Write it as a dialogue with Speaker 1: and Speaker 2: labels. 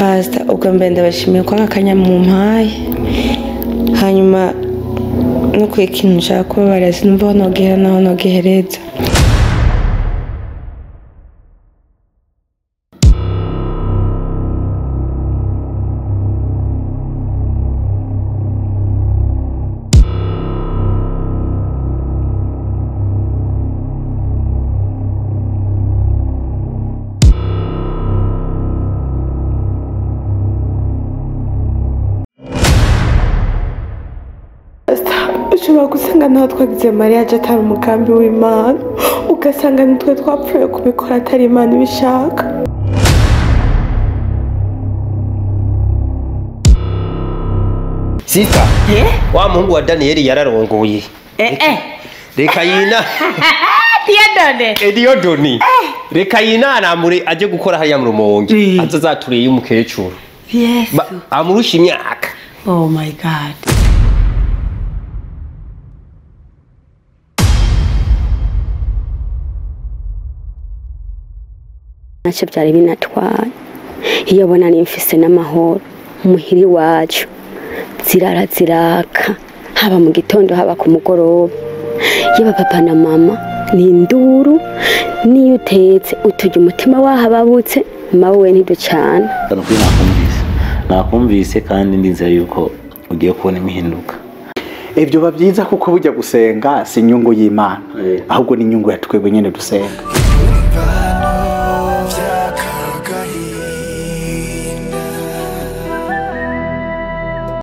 Speaker 1: Pastor, ubwo mbere ndabashimiye ko akanya mumpaye. Hanyuma no ku ikintu nshaka kubabara sinumva aho nogihera naho nogihereza. Ushobora gusanga naho twagize mariage atari umugambi w'Imana, ugasanga nitwe twapfuye kubikora atari Imana ibishaka.
Speaker 2: Sita, wa muhungu wa Daniel yararongoye. Reka yina Diodone. Reka yinanamure aje gukora hariya mu Rumonge. Azazatureye umukecuru.
Speaker 3: Yes.
Speaker 2: Amurusha imyaka.
Speaker 3: Oh my God.
Speaker 4: Ntacyo byari binatwaye iyo abona nimfise n'amahoro muhiri wacu zirara ziraka haba mu gitondo haba ku mugoroba yaba papa na mama ni induru niyo utetse uturya umutima wahababutse mawe ntiducana.
Speaker 5: Nakumvise kandi ndizera yuko ugiye kubona imihinduka.
Speaker 6: Ibyo byiza kuko bujya gusenga si inyungu y'Imana ahubwo ni inyungu ya twebwe nyene dusenga.